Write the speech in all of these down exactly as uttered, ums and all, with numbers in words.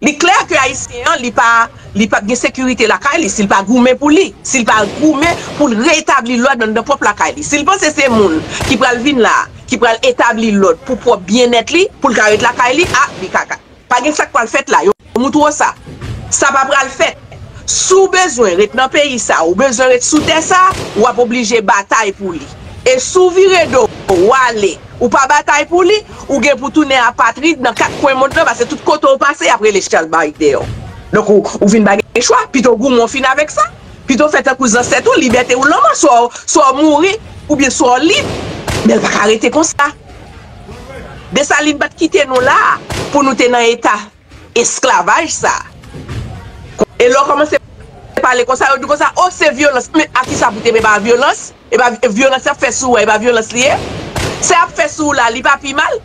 Li klè ke Ayisyen an, li pa, li p ap gen sekirite lakay li si l pa goumen pou li, si l pa goumen pou l retabli lòd anndan pwòp lakay li. Si l panse se moun ki pral vin la, ki pral etabli lòd pou pwòp byennèt li, pou l ka ret lakay li, a, li kaka. Pa gen sa k pral fèt la, yo moutwo sa. Sa pa pral fèt. Si w bezwen ret nan peyi sa, ou bezwen ret sou tè sa, w ap oblije batay pou li. E si w vire do, w ale, ou pa batay pou li, ou gen pou tounen apatrid nan kat kwen mond lan, paske tout kote w pase, y ap rele Charles Barrick dèyè w. Donk, ou, ou vin pa gen chwa, pito w goumen w fin avèk sa. Pito w fè tankou zansèt ou, libète ou lanmò, swa w, swa w mouri, oubyen swa w lib. Men l pa ka rete konsa. Desalin pa t kite nou la pou nou te nan eta esklavaj sa. E lè w kòmanse pale konsa, yo di konsa, o, se vyolans. Men a kisa pou te, men pa vyolans? E pa vyolans y ap fè sou ou a, e pa vyolans li ye? Sa y ap fè sou ou la, li pa pi mal?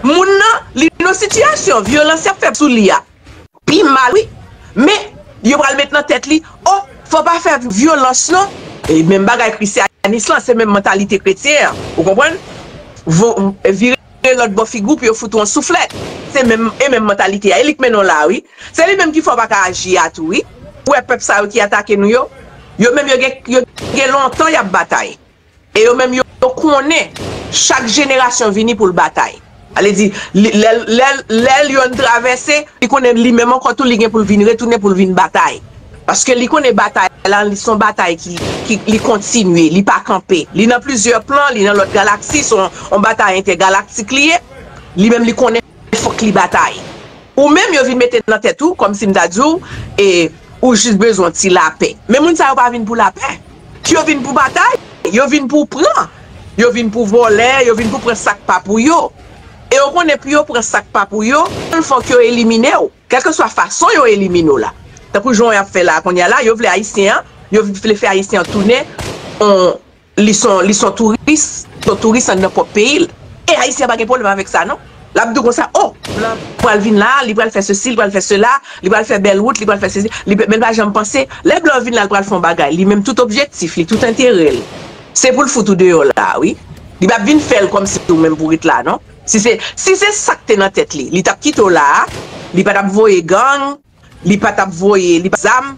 Moun nan, li nan sitiyasyon, vyolans y ap fè sou li a pi mal, wi. Men, yo pral met nan tèt li, o, fò pa fè vyolans non. E menm bagay krisyanis lan, se menm mantalite kretyen an. Ou konprann? Vo, vire lòt bò figi w pou yo fout ou yon souflèt. Se menm, e menm mantalite a. E li k mennen w la, wi. Se li menm ki fè w pa ka aji a tou, wi. Ou wè pèp sa yo ki atake nou yo? Yo menm yo gen, yo gen lontan y ap batay. E yo menm yo, yo konnen chak jenerasyon vini pou l batay. Sa vle di, li, lè, lè, lè l yonn travèse, li konnen li menm ankò tou, li gen pou l vin retounen pou l vin batay. Paske li konnen batay la, li se yon batay ki, ki, li kontinye, li pa kanpe. Li nan plizyè plan, li nan lòt galaksi, se yon, yon batay entègalaktik li ye. Li menm li konnen fòk li batay. Ou menm yo vin mete nan tèt ou, kòmsi m ta di w, e, ou jis bezwen yon ti lapè. Men moun sa yo pa vin pou lapè. Yo vin pou batay, yo vin pou pran. Yo vin pou vòlè, yo vin pou pran sa k pa pou yo. E yo konnen pou yo pran sa k pa pou yo, fòk yo elimine w. Kèlkeswa fason yo elimine w la. Tankou jan y ap fè la kounye a la, yo vle Ayisyen an, yo vle fè Ayisyen an tounen yon, li se yon, li se yon touris, se yon touris anndan pwòp peyi l. E Ayisyen an pa gen pwoblèm avèk sa, non. L ap di w konsa, o, blan pral vin la, li pral fè sesi, li pral fè sela, li pral fè bèl wout, li pral fè sesi, li, men l pa janm panse, lè blan vin la, l pral fè yon bagay. Li menm tout objektif li, tout enterè l, se pou l fout ou deyò la, wi. Li p ap vin fè l kòmsi ou menm pou ret la, non. Si se, si se sa k te nan tèt li, li t ap kite w la a, li pa t ap voye gang, li pa t ap voye, li pa t ap zam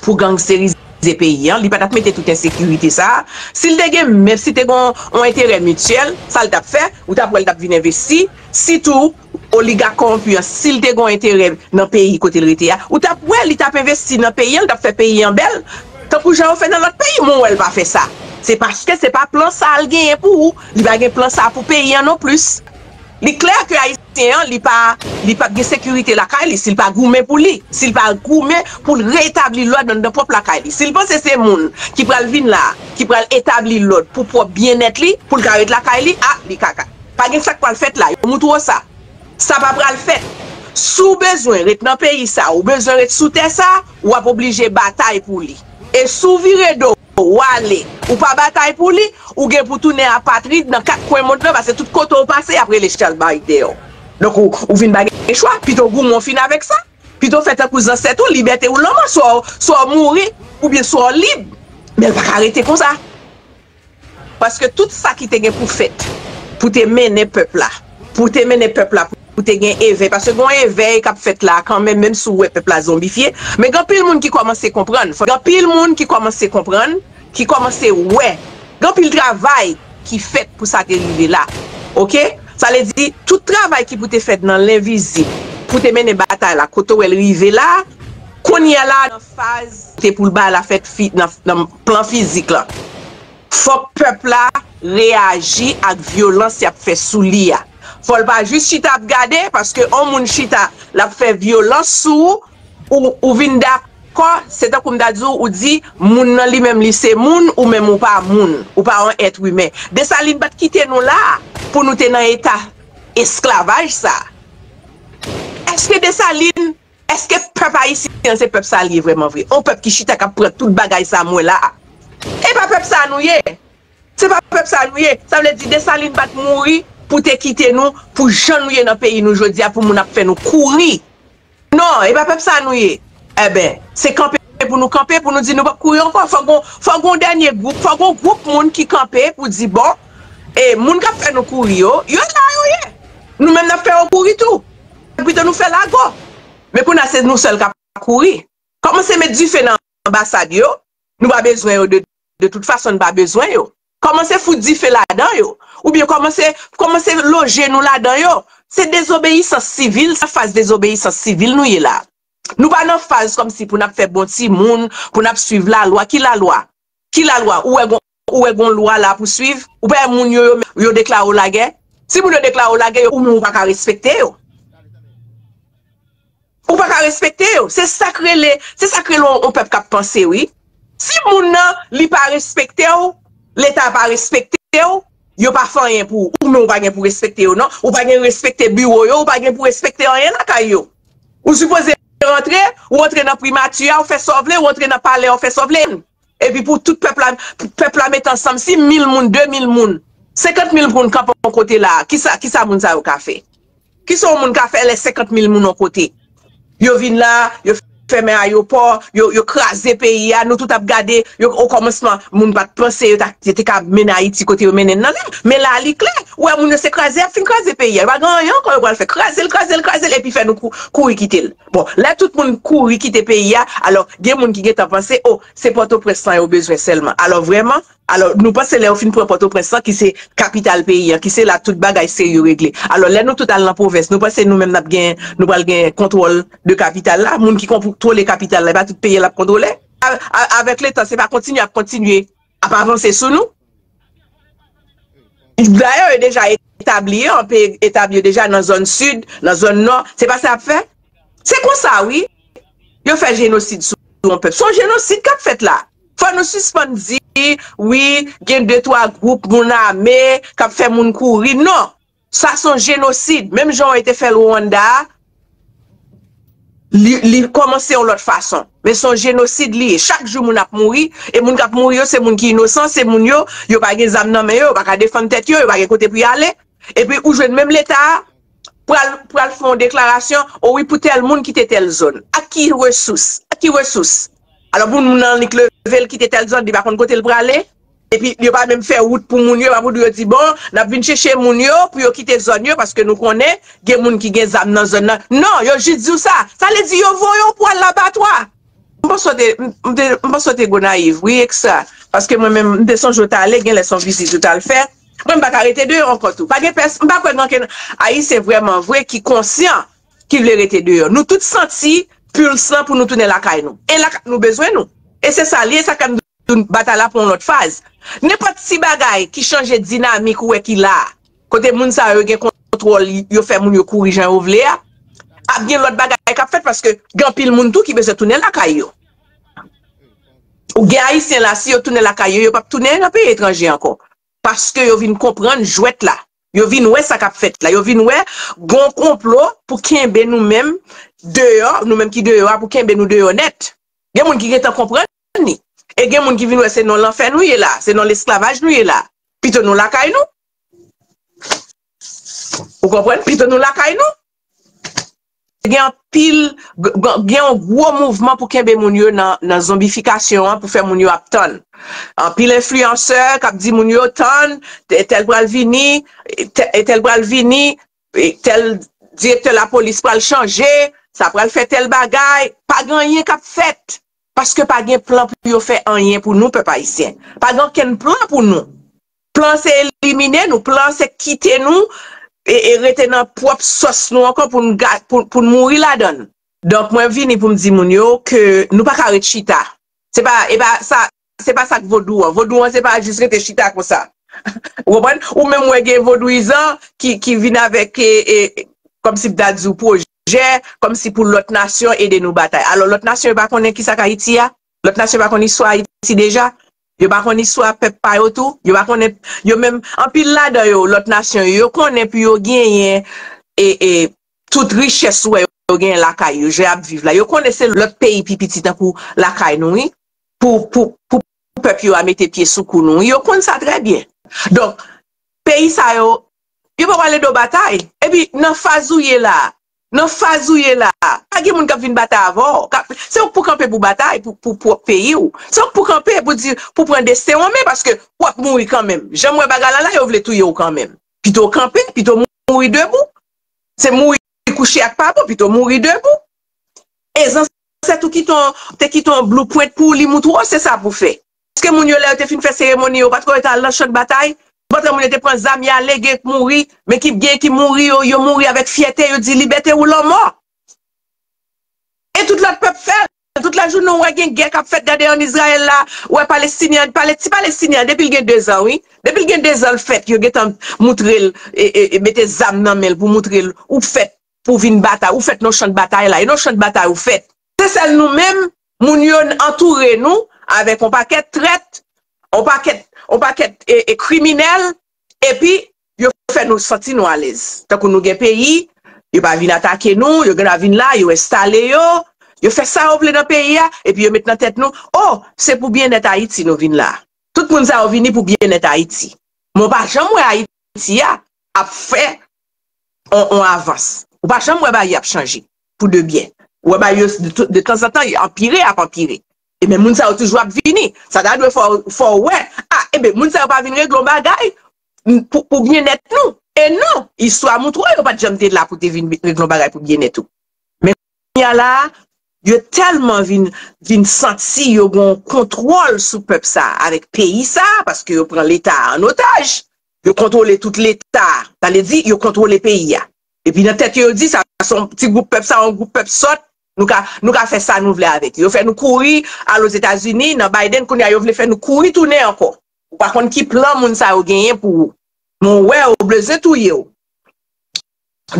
pou gangstèrize peyi an, li pa t ap mete tout ensekirite sa a. Si l te gen, menm si te gen yon enterè mityèl, sa l t ap fè, ou t ap wè l t ap vin envesti, sitou oligak kòwonpi an, si l te gen yon enterè nan peyi kote l rete a, ou t ap wè li t ap envesti nan peyi an, li t ap fè peyi an bèl, tankou jan yo fè nan lòt peyi, men w wè l pa fè sa. Se paske se pa plan sa a l genyen pou ou, li pa gen plan sa a pou peyi an non plis. Li klè ke Ayisyen an, li pa, li p ap gen sekirite lakay li si l pa goumen pou li, si l pa goumen pou l retabli lòd anndan pwòp lakay li. Si l panse se moun ki pral vin la, ki pral etabli lòd pou pwòp byennèt li, pou l ka ret lakay li, a, li kaka. Pa gen sa k pral fèt la, yo moutwo sa. Sa pa pral fèt. Si w bezwen ret nan peyi sa, ou bezwen ret sou tè sa, w ap oblije batay pou li. E si w vire do, w ale, ou pa batay pou li, ou gen pou tounen apatrid nan kat kwen mond lan, paske tout kote w pase, y ap rele Charles Barrick dèyè w. Donk, ou, ou vin pa gen chwa, pito w goumen w fin avèk sa. Pito w fè tankou zansèt ou, libète ou lanmò, swa w, swa w mouri, oubyen swa w lib. Men l pa ka rete konsa. Paske tout sa ki te gen pou fèt, pou te mennen pèp la, pou te mennen pèp la, pou te gen evèy, paske gen yon evèy k ap fèt la kanmenm, menm si w wè pèp la zonbifye, men gen anpil moun ki kòmanse konprann, gen anpil moun ki kòmanse konprann, ki kòmanse wè, gen anpil travay ki fèt pou sa te rive la, oke? Sa vle di, tout travay ki pou te fèt nan lenvizib, pou te mennen batay la, kote w wè l rive la, kounye a la, nan faz te pou l bay la fèt fi, nan, nan plan fizik lan. Fòk pèp la reyaji ak vyolans y ap fè sou li a. Fò l pa jis chita ap gade, paske yon moun chita, l ap fè vyolans sou ou, ou, ou vin dakò, se tankou m ta di w, ou di, moun nan li menm li se moun, ou menm ou pa moun, ou pa yon èt imen. Desalin pa t kite nou la pou nou te nan eta esklavaj sa. Èske Desalin Èske pèp ayisyen an se pèp sa l ye vrèman vre? On pèp ki chita k ap pran tout bagay sa m wè la a. E pa pèp sa nou ye. Se pa pèp sa nou ye. Sa vle di Desalin pa t mouri pou te kite nou, pou jan nou ye nan peyi nou jodi a, pou moun ap fè nou kouri. Non, e pa pèp sa nou ye. Enben, se kanpe pou nou kanpe, pou nou di nou p ap kouri ankò. Fò gon, fò gon dènye gwoup, fò gon gwoup moun ki kanpe pou di, bon, e moun k ap fè nou kouri yo, yo la yo ye. Nou menm n ap fè yo kouri tou. Pito nou fè lago. Men se nou sèl k ap kouri. Kòmanse met dife nan anbasad yo, nou pa bezwen yo de, de tout fason, nou pa bezwen yo. Kòmanse fout dife ladan yo. Oubyen kòmanse, kòmanse loje nou ladan yo. Se dezobeyisans sivil, se faz dezobeyisans sivil nou ye la. Nou pa nan faz kòmsi pou n ap fè bon timoun, pou n ap swiv lalwa. Ki lalwa? Ki lalwa? Ou wè gon, ou wè gon lwa la pou swiv? Ou pa wè moun yo, yo, yo deklare w lagè? Si moun yo deklare w lagè, yo, ou menm ou pa ka respekte yo. Ou pa ka respekte yo. Se sa k rele, se sa k rele yon, yon pèp k ap panse, wi. Si moun nan, li pa respekte w, Leta pa respekte w, yo pa fè anyen pou ou. Ou menm ou pa gen pou respekte yo, non. Ou pa gen respekte biwo yo, ou pa gen pou respekte anyen lakay yo. Ou sipoze rantre, ou rantre nan primati a, ou fè sa w vle, ou rantre nan palè, ou fè sa w vle. Epi pou tout pèp la, pèp la met ansanm, si mil moun, de mil moun, senkant mil moun kanpe yon kote la, kisa, kisa moun sa yo ka fè? Kisa yon moun ka fè lè senkant mil moun yon kote? Yo vin la, yo fèmen ayewopò, yo, yo kraze peyi a, nou tout ap gade, yo, o kòmansman, moun pa t panse yo ta, yo te ka mennen Ayiti kote yo mennen n nan la. Men la, li klè, ou wè moun yo se kraze, y ap fin kraze peyi a. Yo pa gen anyen ankò yo pral fè. Kraze l, kraze l, kraze l, epi fè nou kou-, kouri kite l. Bon, lè tout moun kouri kite peyi a, alò, gen moun ki gentan panse, o, se Pòtoprens lan yo bezwen sèlman. Alò, vrèman, alò, nou panse lè yo fin pran Pòtoprens lan, ki se kapital peyi an, ki se la tout bagay serye regle. Alò, lè nou tout al nan pwovens, nou panse nou menm n ap gen, nou pral gen kontwòl de kapital la? Moun ki kontwole kapital la, e pa tout peyi an l ap kontwole? A, a, avèk letan, se pa kontinye ap kontinye ap avanse sou nou? Dayè, yo deja etabli yo, anpe etabli yo deja nan zòn sid, nan zòn nò. Se pa sa y ap fè? Se konsa, wi. Yo fè jenosid sou yon pèp. Se yon jenosid k ap fèt la. Fò nou sispann di, wi, gen de, twa gwoup moun ame k ap fè moun kouri. Non. Sa se yon jenosid. Menm jan yo te fè l Rwanda a, li, li kòmanse yon lòt fason. Men se yon jenosid li ye. Chak jou moun ap mouri, e moun k ap mouri yo, se moun ki inosan, se moun yo, yo pa gen zam nan men yo, yo pa ka defann tèt yo, yo pa gen kote pou y ale. Epi ou jwenn menm Leta a pral, pral fè yon deklarasyon, o wi, pou tèl moun kite tèl zòn. Ak ki resous? Ak ki resous? Alò, pou moun nan annik leve l kite tèl zòn, li pa konn kote l prale, epi yo pa menm fè wout pou moun yo, yo pa pou di yo di, bon, n ap vin chèche moun yo pou yo kite zòn yo, paske nou konnen gen moun ki gen zam nan zòn nan. Non, yo jis di w sa. Sa vle di yo voye w pou al labatwa. M panse w te, m, m te, m panse w te Gonayiv, wi, ekstra. Paske mwen menm, m te sonje w t ale, gen lè se yon vizit ou t al fè. Mwen, m pa ka rete deyò ankò tou. Pa gen pès-, m pa kwè gen ankenn Ayisyen vrèman vre ki konsyan, ki vle rete deyò. Nou tout santi puls lan pou nou tounen lakay nou. E lakay nou bezwen nou. E se sa l ye, sa k fè m di w batay la pran yon lòt faz. Nenpòt ti bagay ki chanje dinamik ou wè ki la a, kote moun sa yo gen kontwòl, yo fè moun yo kouri jan yo vle a, ap gen lòt bagay k ap fèt paske gen anpil moun tou ki bezwen tounen lakay yo. Ou gen Ayisyen la, si yo tounen lakay yo, yo p ap tounen nan peyi etranje ankò. Paske yo vin konprann jwèt la. Yo vin wè sa k ap fèt la. Yo vin wè gon konplo pou kenbe nou menm deyò, nou menm ki deyò a, pou kenbe nou deyò nèt. Gen moun ki gentan konprann li. E gen moun ki vin wè se nan lanfè nou ye la, se nan lesklavaj nou ye la. Pito nou lakay nou. Ou konprann? Pito nou lakay nou. Gen anpil, g-, g-, gen yon gwo mouvman pou kenbe moun yo nan, nan zonbifikasyon an, pou fè moun yo ap tann. Anpil enfliyansè k ap di moun yo tann, tè-, tèl pral vini, tè-, tèl pral vini, tèl direktè lapolis pral chanje, sa pral fè tèl bagay. Pa gen anyen k ap fèt. Paske pa gen plan pou yo fè anyen pou nou, pèp ayisyen. Pa gen okenn plan pou nou. Plan se elimine nou, plan se kite nou e, e rete nan pwòp sòs nou ankò pou n ga-, pou, pou n mouri ladan l. Donk, mwen vini pou m di moun yo ke nou pa ka ret chita. Se pa, e pa sa, se pa sa k vodou an. Vodou an, se pa jis rete chita konsa. Ou konprann? Ou menm wè gen vodouyizan ki, ki vin avèk, e, e, kòmsi m ta di w pwojè, kòmsi pou lòt nasyon ede nou batay. Alò, lòt nasyon yo pa konnen kisa k Ayiti a? Lòt nasyon pa konn istwa Ayiti deja? Yo pa konn istwa pèp pa yo tou? Yo pa konnen, yo menm, anpil ladan yo, lòt nasyon yo, yo konnen pou yo genyen, e, e, tout richès ou wè yo genyen lakay yo, jan y ap viv la. Yo konnen se lòt peyi pi piti tankou lakay nou, wi. Pou, pou, pou pèp yo a mete pye sou kou nou, wi. Yo konn sa trè byen. Donk, peyi sa yo, yo pa pale de batay. Epi, nan faz ou ye la, nan faz ou ye la, pa gen moun k ap vin batay avè w. K ap, se ou k pou kanpe pou batay, pou, pou pwòp peyi w. Se ou k pou kanpe pou di, pou pran desten w an men, paske w ap mouri kanmenm. Jan m wè bagay la la, yo vle touye w kanmenm. Pito w kanpe, pito w mouri debou. Se mouri kouche a k pa bon, pito mouri debou. E zansèt ou kite yon, te kite yon blueprint pou li moutre w se sa pou fè. Èske moun yo lè yo te fin fè seremoni yo, pa t kwè yo t al nan chan batay? Pandan moun yo te pran zam y ale, gen k mouri, men ki gen ki mouri yo, yo mouri avèk fyète, yo di libète ou lanmò. E tout lòt pèp fè l. Tout lajounen w wè gen gè k ap fèt, gade ann Izrayèl la, w wè Palestinyen, Pale- ti Palestinyen an, depi l gen dezan, wi. Depi l gen dezan l fèt, yo gentan moutre l, e, e, e mete zam nan men l pou moutre l, ou fèt pou vin batay, ou fèt nan chan batay la, e nan chan batay ou fèt. Se sèl nou menm, moun yo antoure nou avèk yon pakèt trèt, yon pakèt, yon pakèt e, e kriminèl, epi yo fè nou santi nou alèz. Tankou nou gen peyi, yo pa vin atake nou, yo gen dwa vin la, yo enstale yo, yo fè sa yo vle nan peyi a, epi yo met nan tèt nou, o, se pou byennèt Ayiti nou vin la. Tout moun sa yo vini pou byennèt Ayiti. Men w pa janm wè Ayiti a ap fè on, on avans. Ou pa janm wè bagay ap chanje pou de byen. Ou wè bagay yo de, de tanzantan anpire, ap anpire. E men moun sa yo toujou ap vini. Sa ta dwe fè w wè, a, e ben moun sa yo pa vin regle yon bagay pou, pou byennèt nou. E non, istwa moutre w yo pa t janm te la pou te vin regle yon bagay pou byennèt ou. Men kounye a la, yo tèlman vin, vin santi yo gen yon kontwòl sou pèp sa a, avèk peyi sa a, paske yo pran Leta a an otaj, yo kontwole tout Leta a. Sa vle di, yo kontwole peyi a. Epi nan tèt yo, yo di, sa se yon ti gwoup pèp, sa yon gwoup pèp sòt, nou ka, nou ka fè sa nou vle avèk yo. Yo fè nou kouri al Ozetazini, nan Biden, kounye a yo vle fè nou kouri tounen ankò. Ou pa konn ki plan moun sa yo genyen pou ou. Men w wè, yo bezwen touye w.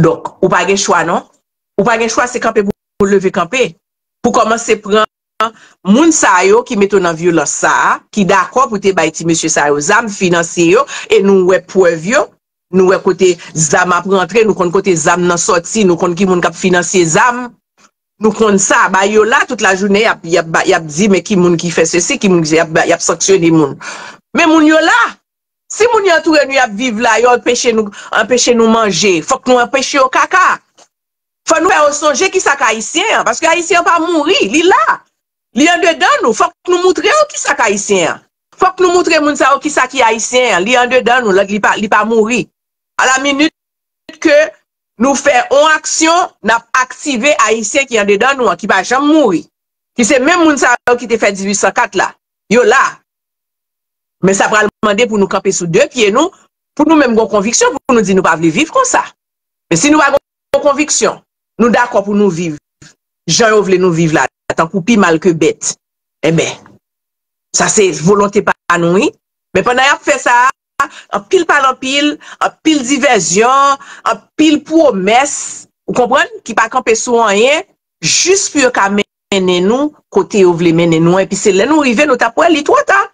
Donk, ou pa gen chwa, non. Ou pa gen chwa, se kanpe pou w leve kanpe. Pou kòmanse pran moun sa yo ki mete w nan vyolans sa a, ki dakò pou te bay ti mesye sa yo zam, finanse yo, e nou wè prèv yo, nou wè kote zam ap rantre, nou konn kote zam nan sòti, nou konn ki moun k ap finanse zam, nou konn sa, bay yo la tout lajounen, y ap, y ap, ba- y ap di, men ki moun ki fè sesi, ki moun ki, y ap, y ap sanksyone moun. Men moun yo la, si moun yo antoure nou, y ap viv la, yo anpeche nou, anpeche nou manje, fòk nou anpeche yo kaka. Fò nou fè yo sonje kisa k Ayisyen an, paske Ayisyen an pa mouri, li la. Li andedan nou, fòk nou moutre yo kisa k Ayisyen an. Fòk nou moutre moun sa yo kisa ki Ayisyen an, li andedan nou, li pa, li pa mouri. A la minit ke nou fè on aksyon, n ap aktive Ayisyen ki andedan nou an, ki pa janm mouri. Ki se menm moun sa yo ki te fè dizuit san kat la. Yo la. Men sa pral mande pou nou kanpe sou de pye nou, pou nou menm gon konviksyon, pou nou di nou pa vle viv konsa. Men si nou pa gon konviksyon, nou dakò pou nou viv jan yo vle nou viv la, tankou pi mal ke bèt. Enben, sa se volonte pa nou, wi. Men pandan y ap fè sa, anpil pale anpil, anpil divèzyon, anpil pwomès, ou konprann, ki pa kanpe sou anyen, jis pou yo ka mennen nou kote yo vle mennen nou an. Epi se lè nou rive, nou t ap wè li twò ta.